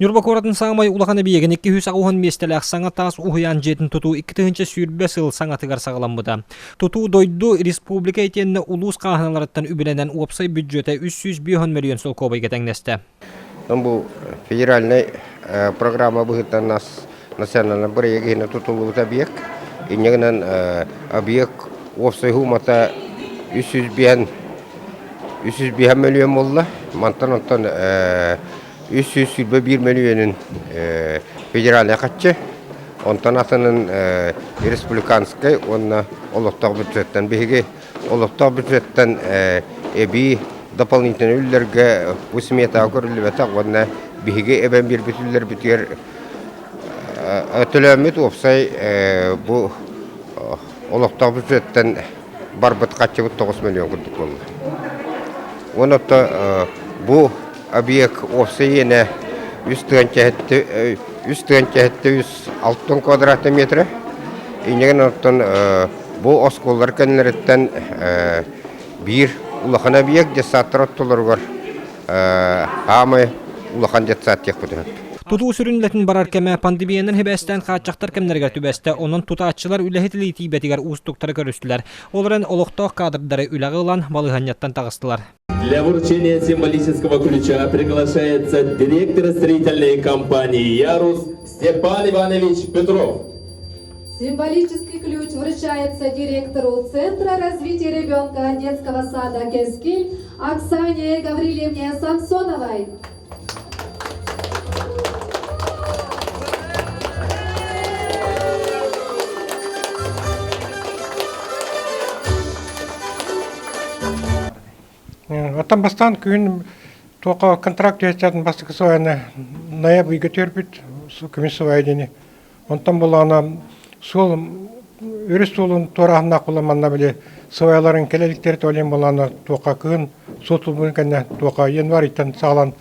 Ньурба куоратын саамай улахан эбийиэгин 280 миэстэлээх саҥа таас уһуйаан дьиэтин тутуу 2020 сыл саҥатыгар саҕаламмыта. Тутуу дойду, республика итиэннэ улуус хааһыналарыттан үбүлэнэн уопсай бүддьүөтэ 350 мөлүйүөн солкуобайга тэҥнэстэ. Бу федеральнай программа быһыытынан национальнай бырайыак иһинэн тутуллубут объект. Инньэ гынан объект уопсай суумата 305 305 мөлүйүөн буолла. Мантан онтон 321 мөлүйүөнүн федеральнай хаччы, онтон атынын республиканскай уонна олохтоох бюджеттан биһиги олохтоох бюджеттан эбии дополнительный үллэргэ бу сметаҕа көрүллүбэтэх уонна биһиги эбэн биэрбит үллэрбитигэр төлөөммүт уопсай бу олохтоох бюджеттан барбыт хаччыбыт 9 миллион курдук буолла. Уонна бу объект уопсай иэнэ 3 тыһыынча 6 квадратный метра. Иннигин оттон бу оскуолалар кэннилэриттэн биир улахан объект детсадтар оттолоругар аамай улахан детсад диэхпит Тутуу сүрүн үлэтин барар кэмэ пандемиянан сибээстээн хааччахтар кэмнэригэр түбэстэ, онон тутааччылар үлэһит илии тиийбэтигэр уустуктары көрүстүлэр. Ол эрэн олохтоох кадрдары үлэҕэ ылан балаһыанньаттан таҕыстылар. Для вручения символического ключа приглашается директор строительной компании «Ярус» Степан Иванович Петров. Символический ключ вручается директору Центра развития ребенка детского сада «Кескиль» Оксане Гаврилевне Самсоновой. Оттон бастаан күһүн туохха контракт түһэччээтин бастакы сылайаны ноябрьга ыйга түһэрбит көмүс сылайа диэни. Онтон булаана суол өрүс суолун туорааһыннаах буолан манна били сылайаларын кэлэ иликтэр толин булаана туохха кыһын суол тулбун кэннэ туохха январь ыйтан саҕалаан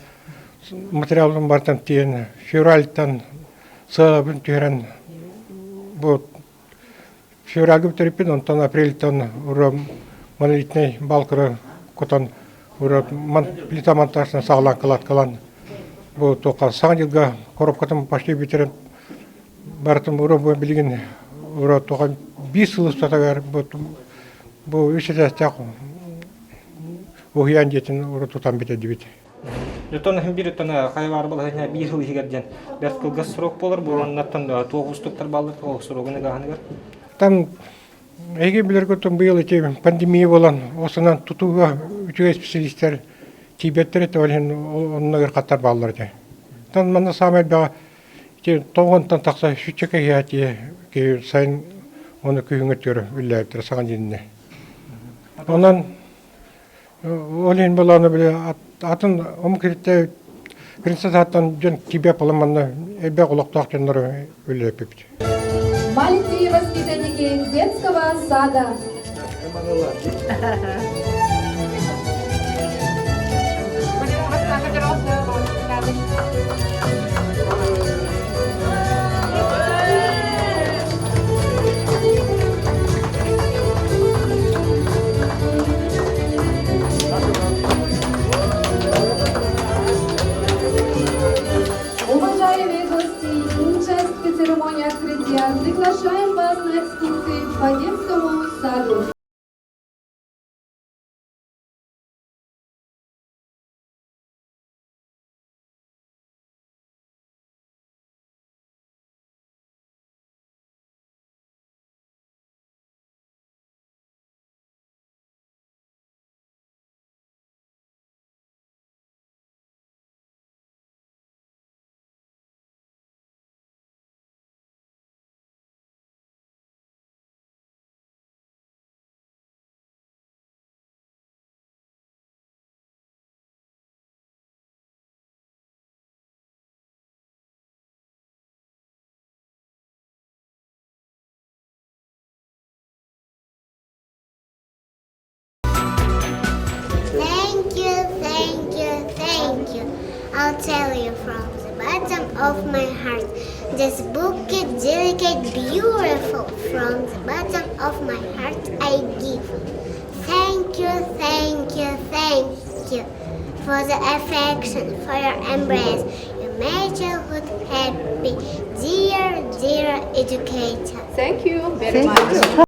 материалын бартан тиийэн февральтан сыалабын түһэрэн бу Февральга бүтэриппин, онтон апрельтан ура монолитнай балкары кутан ура плита монтажына саҕалаан кладкалаан бу туохха саҥа дьылга коробкатын почти бүтэрэн барытын ура бу билигин ура туохха биир сыл устатыгар бу бу үс этээстээх уһуйаан дьиэтин ура тутан бүтэрдибит. Оттон биир оттон хайа баар балаһыанньа биир сыл иһигэр диэн бэрт кылгас срок буолар, буоланнартан туох уустуктар бааллар ол срогун ыгааһыныгар? Там эһиги билэргит быйыл ити пандемия буолан осынан тутууга үчүгэй специалистер тиийбэттэр этэ ол иһин оннугар хаттар бааллар этэ. Там манна саамай элбэҕэ ити тоҕонтон тахса сүүччэкэ киһи сайын уонна күһүҥҥү өттүгэр үллээбиттэрэ саҥа дьиэннэ. Онон Ол иһин буоллаҕына били атын омук сириттэн принцессаттан дьон тиийбэт буолан манна элбэх олохтоох дьоннору үлэлэппиппит. Маленькие воспитанники детского сада. Уважаемые гости и участники церемонии открытия, приглашаем вас на экскурсию по детскому саду. Thank you, thank you, thank you. I'll tell you from the bottom of my heart. This bouquet, delicate, beautiful, from the bottom of my heart I give. Thank you, thank you, thank you for the affection, for your embrace. my childhood happy. Dear, dear educator. Thank you very much.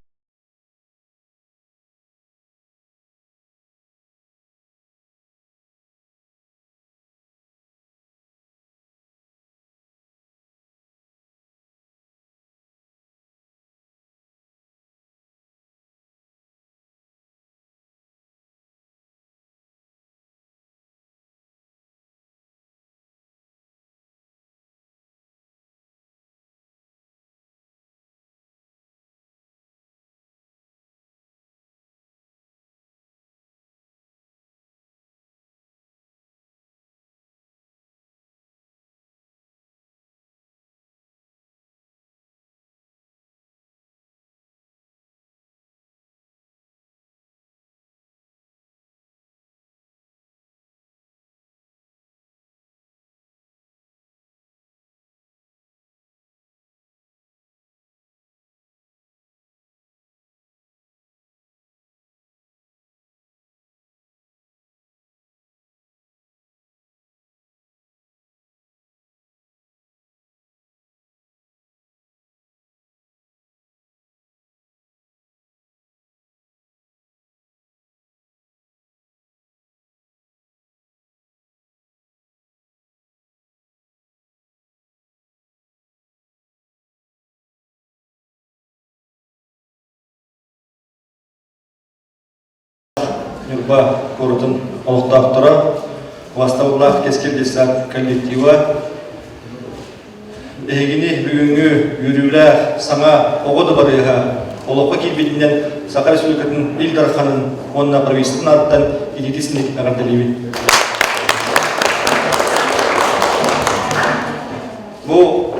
Ньурба куоратын олохтоохторо, убастабыллаах Кэскил детсад коллектива эһигини бүгүҥҥү үөрүүлээх саҥа оҕо дыбарыаһа олоххо киирбитинэн Саха Республикатын Ил Дарханын уонна правительствотын ааттан итиитисник эҕэрдэлиибин. Бу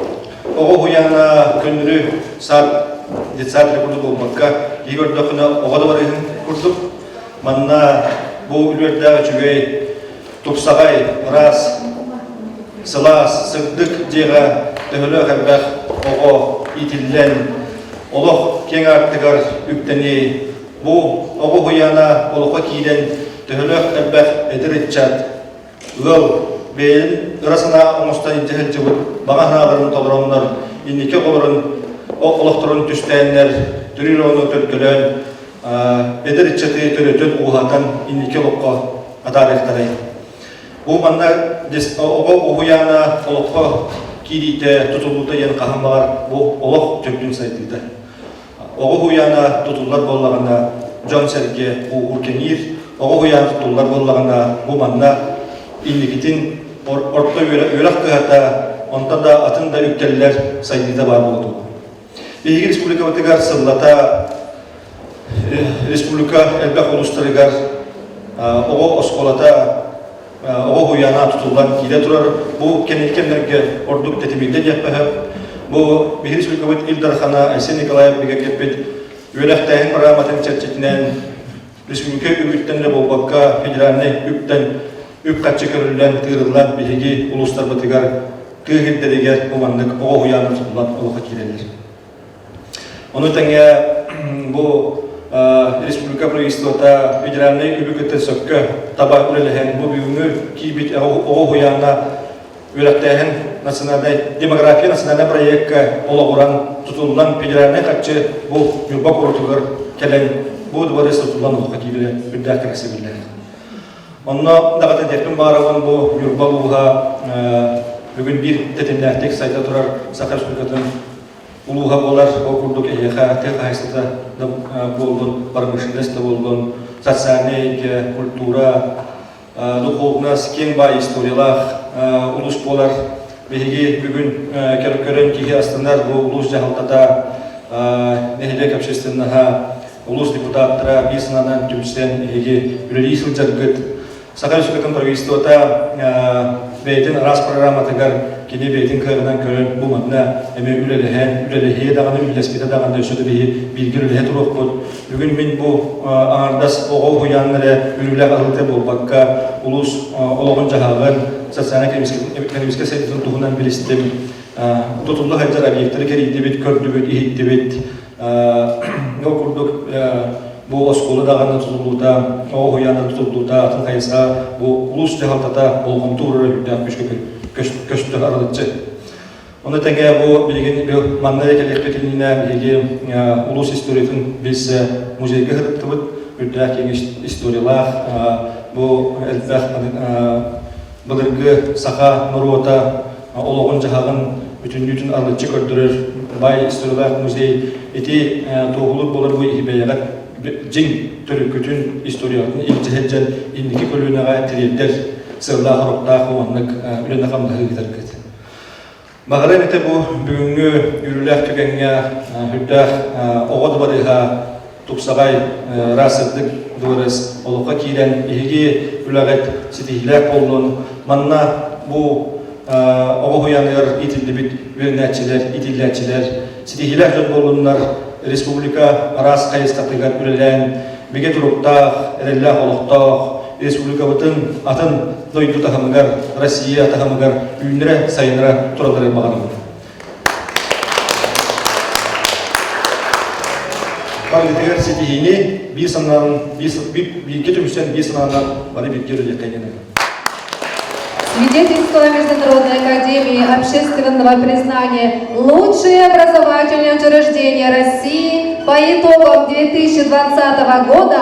оҕо уһуйаана көннөрү сад, детсад эрэ курдук буолбакка, киһи көрдөххүнэ оҕо да барыһын курдук. Манна бу үлүөрдээх үчүгэй, тупсаҕай, ыраас, сылаас, сырдык дьиэҕэ төһөлөөх элбэх оҕо иитиллэн, олох киэҥ аартыгар үктэниэй. Бу оҕо уһуйаана олоххо киирэн төһөлөөх элбэх эдэр ыччат Ыал бэйэлэрин ыра санаа оҥостон илдьэ сылдьыбыт баҕа санааларын толороннор, инники оҕолорун олохторун түстээннэр, төрүүр оҕону төлкөлөөн, эдэр ыччаты төрөтөн, ууһатан инники олоххо атаарыахтарай. Бу манна оҕо уһуйаана олоххо киириитэ, тутуллуута диэн хаһан баҕар бу олох төрдүн сайдыыта. Оҕо уһуйаана тутуллар буоллаҕына, дьон-сэргэ ууһуур кэҥиир, оҕо уһуйаана тутуллар буоллаҕына, бу манна инникитин орто үөрэх кыһата, онтон да атын да үктэллэр сайдыыта баар буолуо. Биһиги республикабытыгар сыллата республика элбэх улуустарыгар оҕо оскуолата, оҕо уһуйаана тутуллан киирэ турар. Бу кэнники кэмнэргэ ордук тэтимирдэ диэххэ сөп. Бу биһиги республикабыт Ил Дархана Айсен Николаев бигэргэппит үөрэхтээһин программатын чэрчитинэн республика үбүттэн эрэ буолбакка федеральнай үптэн үп-харчы көрүллэн, тыырыллан биһиги улуустарбытыгар тыа сирдэригэр бу маннык оҕо уһуйаана тутуллан олоххо киирэллэр. Ону тэҥэ бу республика правительствота федеральнай үбү кытта сөпкө таба үлэлэһэн бу бүгүҥҥү киирбит оҕо уһуйааҥҥа үөрэхтээһин национальнай демография национальнай проекка олоҕуран тутуллан федеральнай харчы бу Ньурба куоратыгар кэлэн бу дворец тутуллан олоххо киирэрэ үрдээх кэрэхсэбиллээх. Онно даҕата этиэхпин баҕарабын бу Ньурба улууһа бүгүн биир тэтимнээхтик сайда турар Саха Республикатын улууһа буолар. Ол курдук эһиэхэ тыа хаһаайыстыбата да буоллун, промышленность да буоллун, социальнай эйгэ, культура, духовность киэҥ баай историялаах улуус буолар. Биһиги бүгүн көрөн киһи астынар бу улуус дьаһалтата, нэһилиэк общественноһа, улуус депутаттара биир санаанан түмсэн эһиги үлэлии сылдьаргыт Саха Республикатын правительствота бэйэтин араас программатыгар кини бэйэтин кыаҕынан көрөн бу манна эмиэ үлэлэһэн, үлэлэһиэ даҕаны, үлэлэспитэ даҕаны өссө да биһи бииргэ үлэлэһэ туруохпут. Бүгүн мин бу аҥардас оҕо уһуйаанын эрэ үрүүлээх аһылыта буолбакка, улуус олоҕун-дьаһаҕын, социальнай-экономическай сайдыытын туһунан билистим. Тутулла сылдьар объектары кэрийдибит, көрдүбүт, иһиттибит. Ол курдук бу оскуола даҕаны тутуллуута, оҕо уһуйаана тутуллуута, атын хайысха бу улуус дьаһалтата болҕомто уурара үрдээх күүскэ көстөр арылыччы. Ону тэҥэ бу билигин манна кэлиэхпит иннинэ биһиги улуус историятын билсэ музейга сырыттыбыт. Үрдээх киэҥ историялаах бу элбэх былыргы саха норуота олоҕун-дьаһаҕын бүтүннүүтүн арылыччы көрдөрөр баай историялаах музей ити туоһулуур буолар бу бэйэҕит дьиҥ төрүккүтүн историятын илдьэ сылдьан инники көлүөнэҕэ тириэрдэр сыаллаах-соруктаах маннык үлэни-хамнаһы ыытаргыт. Баҕарыам этэ бу бүгүҥҥү үөрүүлээх түгэҥҥэ үрдээх оҕо дыбарыаһа тупсаҕай ыраас сырдык дыбарыас олоххо киирэн биһиги үлэҕит ситиһиилээх буоллун. Манна бу оҕо уһуйааныгар иитиллибит үөрэнээччилэр, иитиллээччилэр ситиһиилээх дьон буоллуннар, республика араас хайысхатыгар үлэлээн бигэ туруктаах, эрэллээх олохтоох республикабытын атын дойду таһымыгар, Россия таһымыгар үүннэрэ-сайыннара туралларын баҕарабын. Барытыгар ситиһиини биир санаан, бииргэ түмсэн, биир санаанан бары бииргэ үлэлиэххэ диэн Свидетельство Международной академии общественного признания «Лучшее образовательное учреждение России» по итогам 2020 года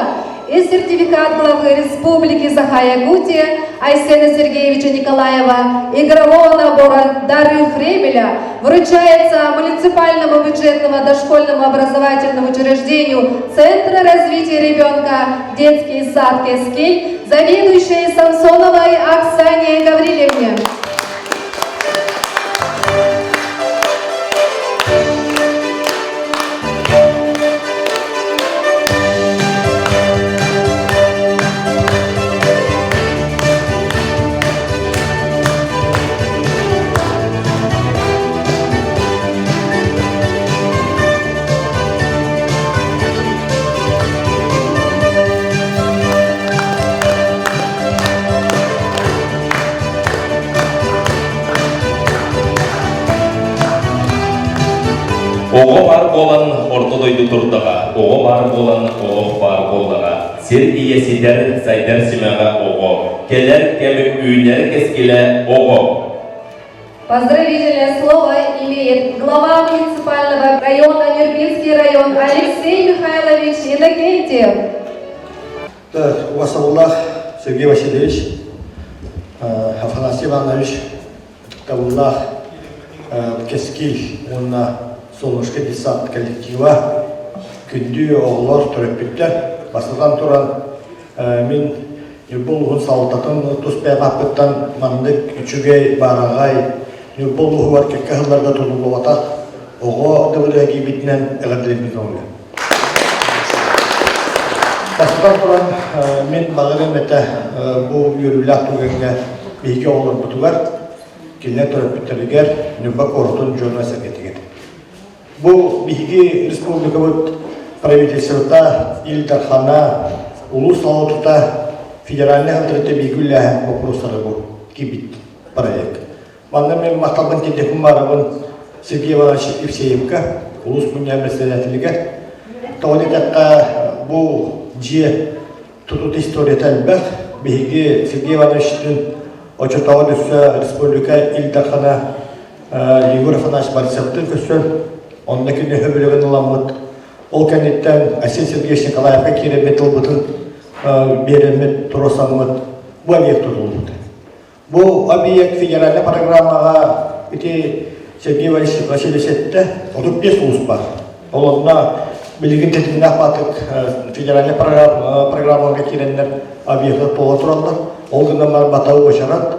и сертификат главы Республики Саха-Якутия Айсена Сергеевича Николаева игрового набора «Дары Фребеля» вручается муниципальному бюджетному дошкольному образовательному учреждению Центра развития ребенка «Детский сад Кескель» заведующей Самсоновой Оксане Гаврилевне. Оҕо баар буолан орто дойду турдаҕа, оҕо баар буолан олох баар буоллаҕа. Сир ийэ ситэр, сайдар симэҕэ оҕо, кэлэр кэм үүнэр кэскилэ оҕо. Поздравительное слово имеет глава муниципального района Нюрбинский район Алексей Михайлович Иннокентьев. Так, Убасаллах Сергей Васильевич, Афанасий Иванович, Табыллаах Кэскил уонна Солнышко детсад коллектива, күндү оҕолор төрөппүттэр, бастатан туран мин Ньурба улууһун салалтатын тус бэйэм ааппыттан маннык үчүгэй, баараҕай Ньурба улууһугар кэккэ сылларга тутуллубатах оҕо дыбырыга киирбитинэн эҕэрдэлиибин көҥүлэ. Бастатан туран, мин баҕарыам этэ бу үөрүүлээх түгэҥҥэ биһиги оҕолорбутугар, кинилэр төрөппүттэригэр Ньурба куоратын дьоно-сэргэтигэр. Бу биһиги республикабыт правительствота, Ил Дархана, улуус салалтата федеральнай хантарыта бииргэ үлэлээһин боппуруостара бу киирбит проект. Манна мен махталбын тиэрдиэхпин баарабын Сергей Иванович Евсеевка, улуус мунньаҕын председателигэр. Тоҕо диэтэххэ, бу дьиэ тутут историята элбэх. Биһиги Сергей Ивановичтыын оччотооҕу өссө республика Ил Дархана Егор Афанасьевич Борисовтыын көрсөн, онно кинини сөбүлэҥин ыламмыт. Ол кэнниттэн Айсен Сергеевич Николаевка киирэммит тылбытын биэрэммит, туруорсаммыт бу объект тутуллубута. Бу объект федеральнай программаҕа ити Сергей Васильевич эттэ, 35 улуус баар. Ол онно билигин тэтимнээх баатык федеральнай программаларга киирэннэр объектар туола тураллар. Ол гынан баран батау уочарат.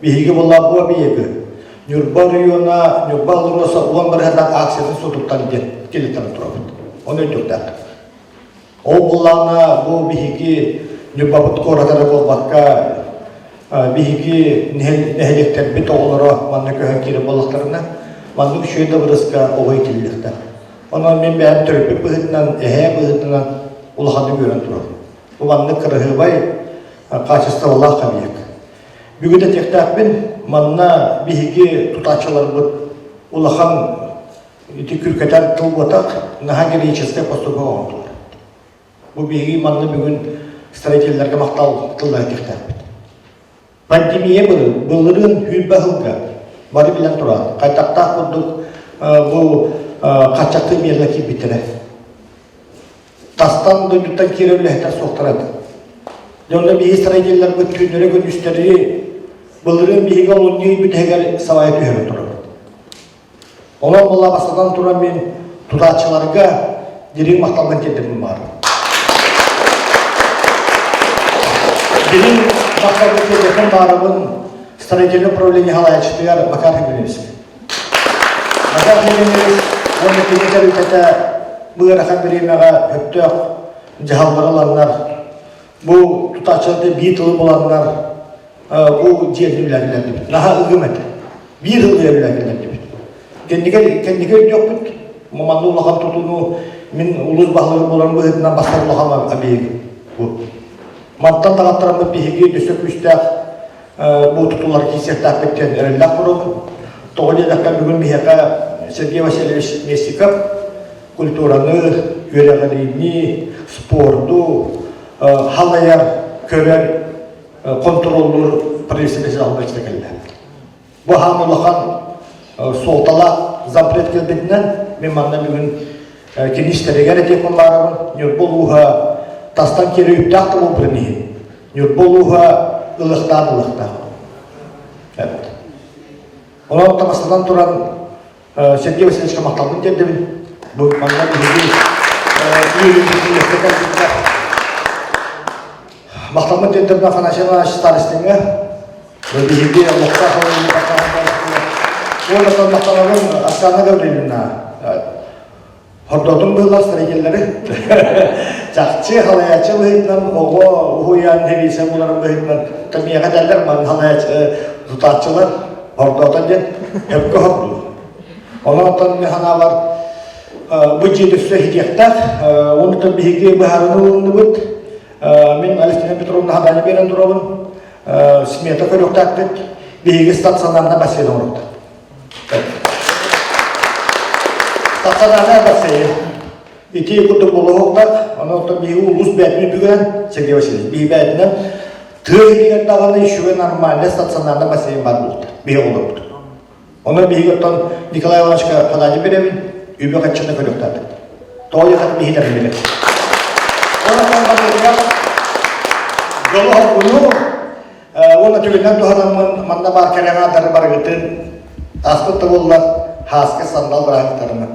Биһиги буоллаах бу объегы Ньурба оройуона Ньурба АЛРОСА уон бырыһыаннаах акциятын суотуттан диэн киллэртэрэн турабыт. Ону өйдүөхтээх. Ол буоллаҕына бу биһиги Ньурбабыт куората эрэ буолбакка биһиги нэһилиэктэрбит оҕолоро манна көһөн киирэр буоллахтарына маннык үчүгэй да бырыска оҕо иитиллиэхтээх. Онон мин бэйэм төрөппүт быһыытынан, эһээ быһыытынан улаханнык үөрэн турабын. Бу маннык кыраһыабай хаачыстыбалаах объект. Бүгүн этиэхтээхпин, манна биһиги тутааччыларбыт улахан ити күркэтэр тыл буотах, наһаа героическай поступок оҥордулар. Бу биһиги манна бүгүн строителлэргэ махтал тыллары этиэхтээхпит. Пандемия былырыын сүүрбэ сылга бары билэн турар, хайдахтаах курдук бу хаччахтыы миэрэлэр киирбиттэрэ. Тастан дойдуттан киирэр үлэһиттэр суохтара этэ. Дьэ онно биһиги строителлэрбит түүннэри күнүстэри былырыын биһиги олунньу бүтэһигэр салайа түһэрэн турабыт. Онон буолла бастатан туран мин тутааччыларга дириҥ махталбын тиэрдэбин баар. Дириҥ махталбын тиэрдэбин баарабын строительное управление салайааччытыгар Макар Химинович. Макар Химинович уонна кини тэрилтэтэ бу ыарахан бириэмэҕэ сөптөөх дьаһаллары ыланнар, бу тутааччыларга биир тылы буланнар бу дьиэни үлэлэрдибит. Наһаа ыгым этэ. Биир сыл үлэлэрдибит. Кэнники кэнники өйдүөхпүт. Манна улахан тутууну мин улуус баһылыга буоларым быһыытынан бастар улахан объект бу. Мантан даҕаттараммыт биһиги өссө күүстээх бу тутуулар киирсиэхтээхпит диэн эрэллээх туруобун. Тоҕо диэтэххэ бүгүн биһиэхэ Сергей Васильевич Местников культураны, үөрэҕириини, спорду халайар, көрөр контроллуур правительство албачта кэллэ. Бу хаан улахан суолталаах зампред кэлбитинэн мин манна бүгүн кини истэригэр этиэхпин баарабын Ньурба улууһа тастан киирэ үптээх да буолбутун иһин Ньурба улууһа ылыахтаах ылыахтаах. Онон табастанан туран Сергей Васильевичка махталбын тиэрдэбин. Бу манна биһиги үөрүүбүтүн кэлбиттэр. Махталбын тиэрдэбин Афанасий Иванович Старостиҥҥа. Биһиги олохтоох Уонна махтанабын Оксана Гаврильевна. Хордоотун быыллар строителлэри. Чахчы халайааччы быһыытынан оҕо уһуйаан сэбиэсэ буларын быһыытынан миэхэ этэллэр манна халайааччы тутааччылар хордоотон диэн өпкө хордуур. Онон оттон мин санаабар бу дьиэ өссө иһитиэхтээх. Онтон биһиги быһаарыны ылынныбыт. Мин Алевтина Петровна хадани биэрэн турабын. Смета көрүөхтээхпит. Биһиги стационарна бассейн оҥоруохтаахпыт. Стационарнай бассейн. Ити курдук буолуохтаах. Онон биһиги улуус бээтин үбүгэр Сергей Васильевич биһи бээтинэн тыа иһигэр даҕаны үчүгэй нормальный стационарный бассейн баар буолта. Биһиги олорбут. Онон биһиги оттон Николай Ивановичка хадани беребин, үбү хаччыны көрүөхтаатык. Тоҕо диэтэххэ биһи билэр. Онон барытыгар дьолу хоргуну уонна түгэнинэн туһанаммын манна баар кэрэҕэ дары барыгытын ааспыт да буоллар хааска сандал бырааһынньыктарынан.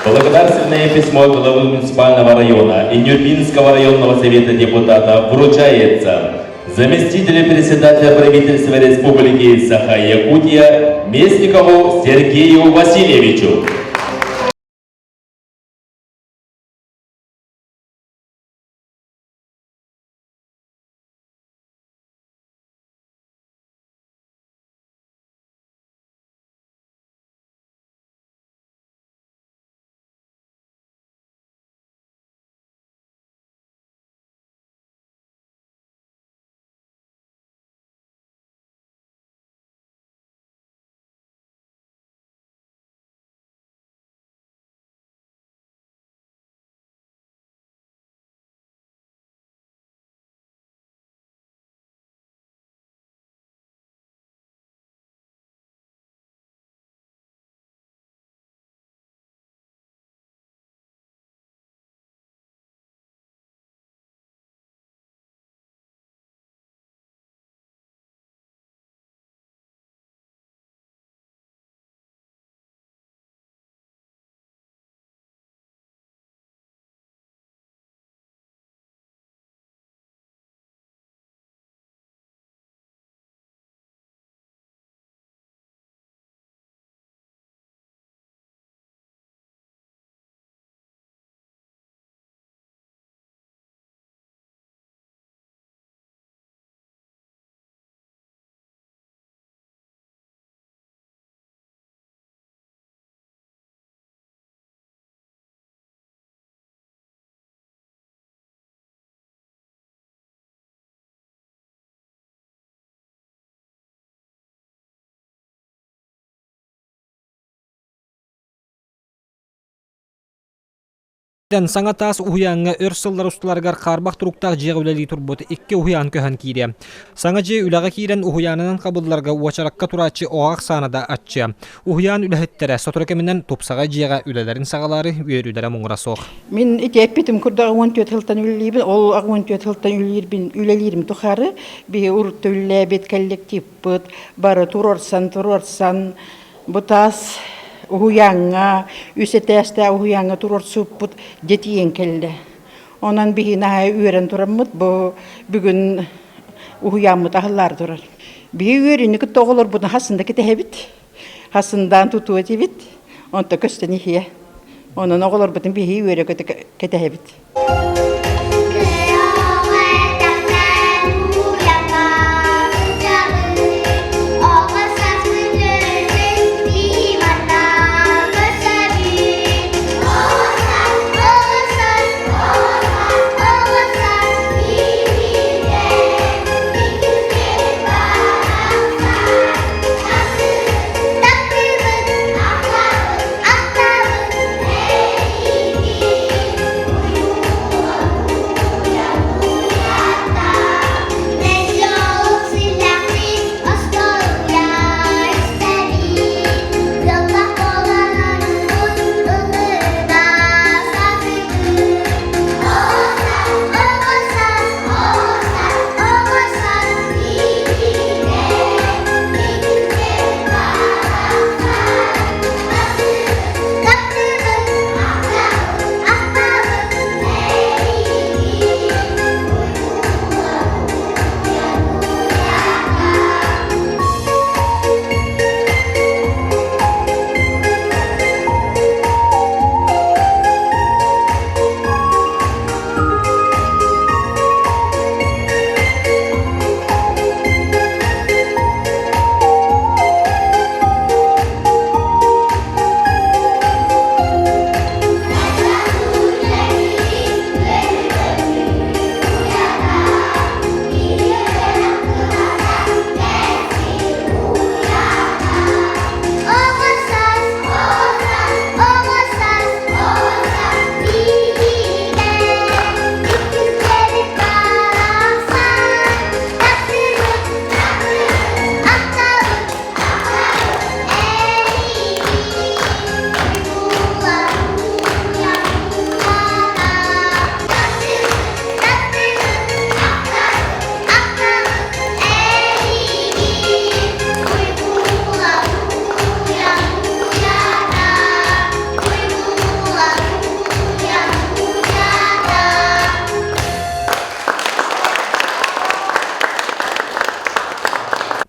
Благодарственное письмо главы муниципального района и Нюрбинского районного совета депутата вручается заместителю председателя правительства Республики Саха-Якутия Местникову Сергею Васильевичу. Саҥа таас уһуйааҥҥа өр сыллар усталарыгар хаарбах туруктаах дьиэҕэ үлэлии турбут икки уһуйаан көһөн киириэ. Саҥа дьиэ үлэҕэ киирэн уһуйаанынан хабылларга уочаракка турааччы оҕо ахсаана да аччыа. Уһуйаан үлэһиттэрэ сотору кэминэн тупсаҕай дьиэҕэ үлэлэрин саҕалаары үөрүүлэрэ муҥура суох. Мин ити эппитим курдук 14 сылтан үлэлиибин. Ол 14 сылтан үлэлиирбин үлэлиирим тухары биһи урут үлэлээбит коллективпыт бары туруорсан туруорсан Бу таас уһуйааҥҥа, үс этээстээх уһуйааҥҥа туруорсубуппут дьэ тиийэн кэллэ. Онон биһи наһаа үөрэн тураммыт бу бүгүн уһуйааммыт аһыллаары турар. Биһи үөрүүнү кытта оҕолорбутун хасында кэтэһэбит. Хасындаан тутуо этибит. Онто көстөн иһиэ. Онон оҕолорбутун биһи үөрэ кэтэһэбит.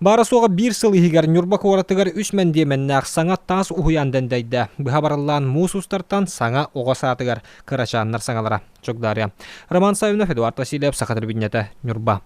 Баара-суоҕа биир сыл иһигэр Ньурба куоратыгар үс мэндиэмэннээх саҥа таас уһуйаан дэндэйдэ. Быһа барыллаан муус устартан саҥа оҕо саатыгар кырачааннар саҥалара. Чугдаарыа. Роман Савинов, Эдуард Васильев, Саха телевидениетэ, Ньурба.